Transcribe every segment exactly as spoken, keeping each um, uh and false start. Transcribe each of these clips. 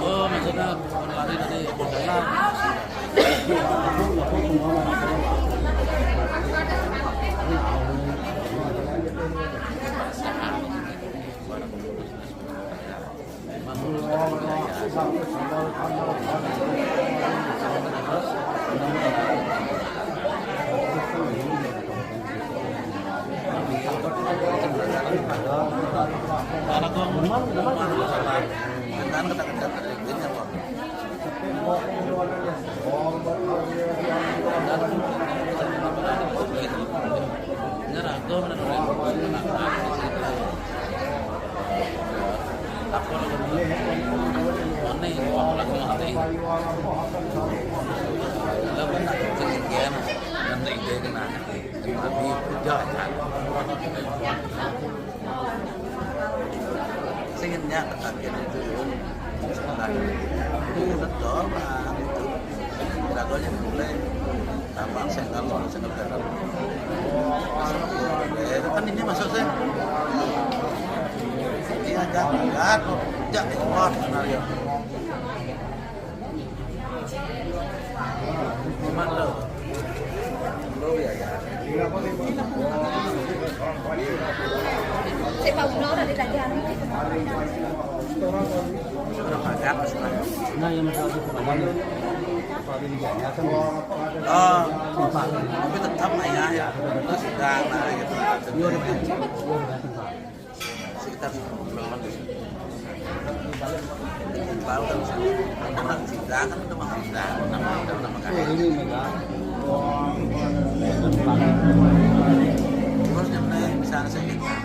Oh, maksudnya lari dari dalam. Ya, ya. Sing nyang ketagihan itu, ya. Sebentar. Itu udah dong, nah, itu. Jagonya mulai tambang sengkal, sengkal garam. Masuk ke, eh, kan ini masuk saya. Ini aja, enggak, kok. Ya, keluar, benar ya. Mantap. Lo ya, ya. Saya mau udah ditanya. Nah, yang masalah itu, Pak. Oh, tapi tetap lah ya, ya. Sudah lah gitu. Iya, udah, Pak. Iya, udah, Pak. Sekitar sepuluh kilo di sini. Tahu kan, ada Mang Sida, kan ada Mang Sida, nama, nama, nama. Oh, ini Mega. Terus yang lain bisa saya kita.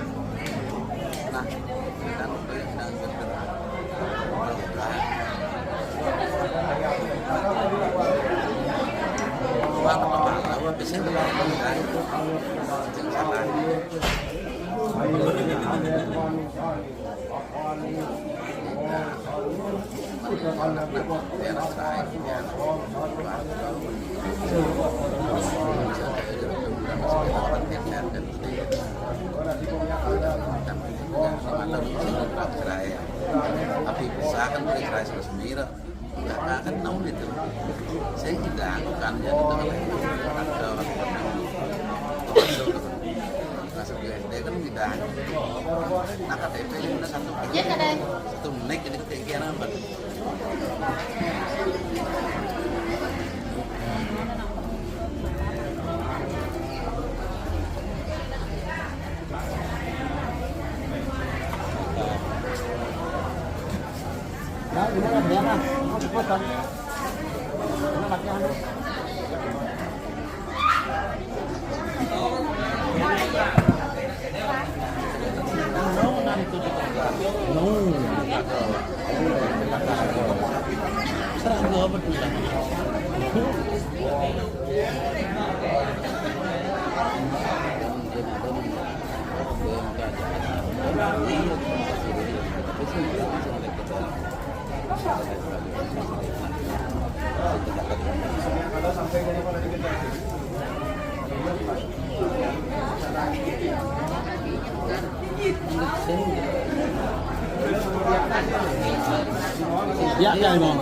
Nah, kita udah, kita udah. Wah, apa, apa, apa, bisa, bisa. Jangan salah. Tapi bisa kan boleh cerai sama semira. Karena kan naon itu. Saya tidak anu kan, jadi itu kan ada orang-orang yang masuk di S D kan tidak. Nah, K T P ini satu. Iya, kadang. Satu menit ini ketinggian apa? Ya, gimana, gimana? Mau cepat, kan? Gimana, latihan, lu? No. Serah gua apa tuh? Ya, ya, Imam.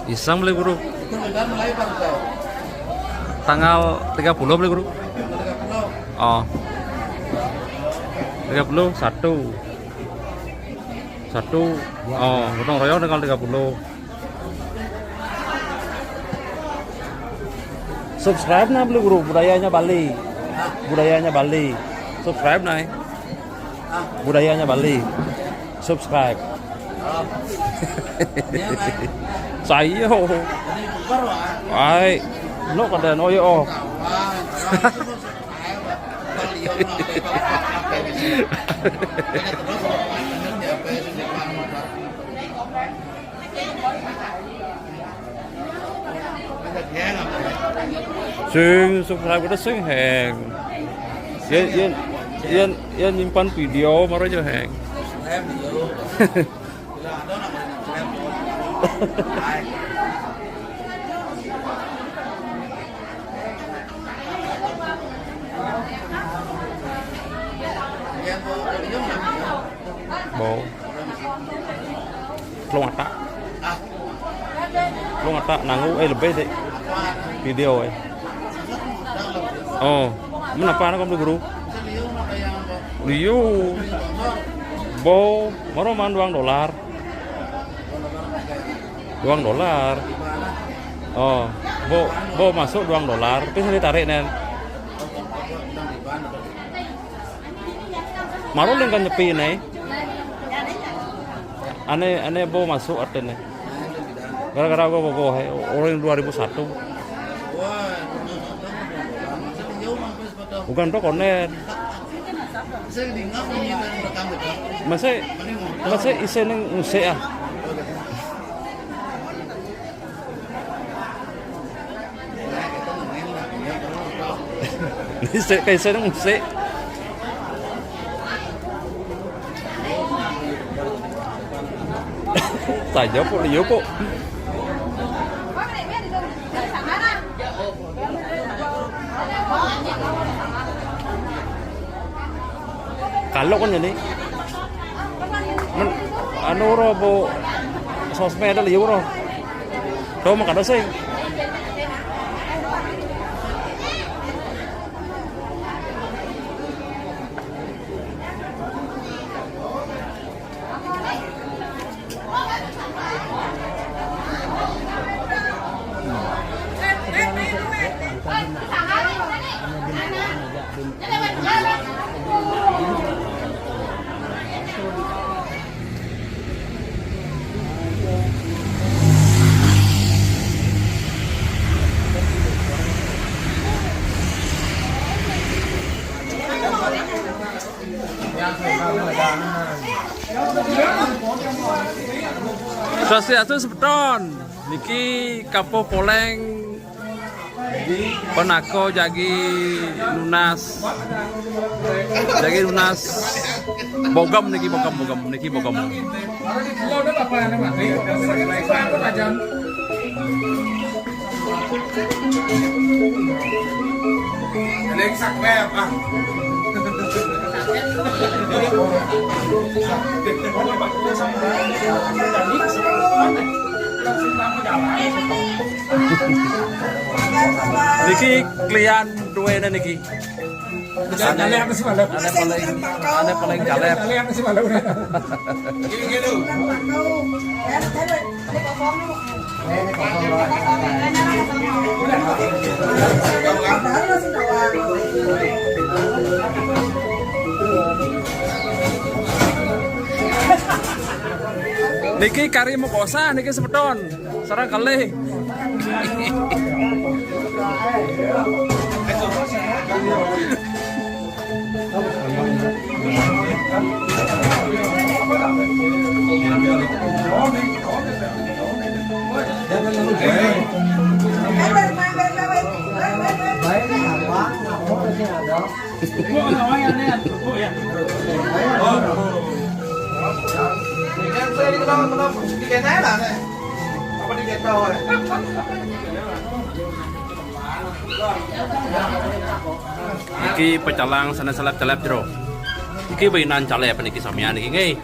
Iseng beli guru. Tanggal tiga puluh beli guru. Oh. Tiga puluh satu. Satu. Oh, gotong royong tanggal tiga puluh. Subscribe nah beli guru, budayanya Bali. Budayanya Bali. Subscribe nah. Budayanya Bali. Subscribe. Saya. Ai, no kada no yo. Sing subscribe kita sing heng. Ya, ya, ya, ya nyimpan video maro aja heng. Bau. Lu ngata. Lu ngata nanggu eh lebih deh. Video eh. Oh, kenapa anak kamu guru? Liu. Bau, maro man duang dolar. Duang dolar. Oh, bau, bau masuk duang dolar. Tapi saya tarik nen. Maro leng kan nyepi nih. Ane ane bo masuk artinya. Gara-gara gua bogoh hai, orang dua ribu satu. Bukan tuh konen. Masih masih isi ning musik ah. Isik, kayak isik nang isik. Saja po, liyo po. Kalau kan ini, men, anu ro po, sosmed ada liyo ro. Tuh, makanya sih. Swastiastu semeton. Niki Kapuh Poleng Penako jagi nunas, jagi nunas bogem niki, bogem, bogem niki, bogem. Niki klien duene niki. Ane, ane paling, ane paling calep. Niki kari mukosah niki semeton. Sareng kalih. Iki pecalang sana seleb-celeb jero. Iki bainan caleb niki samian niki nggih.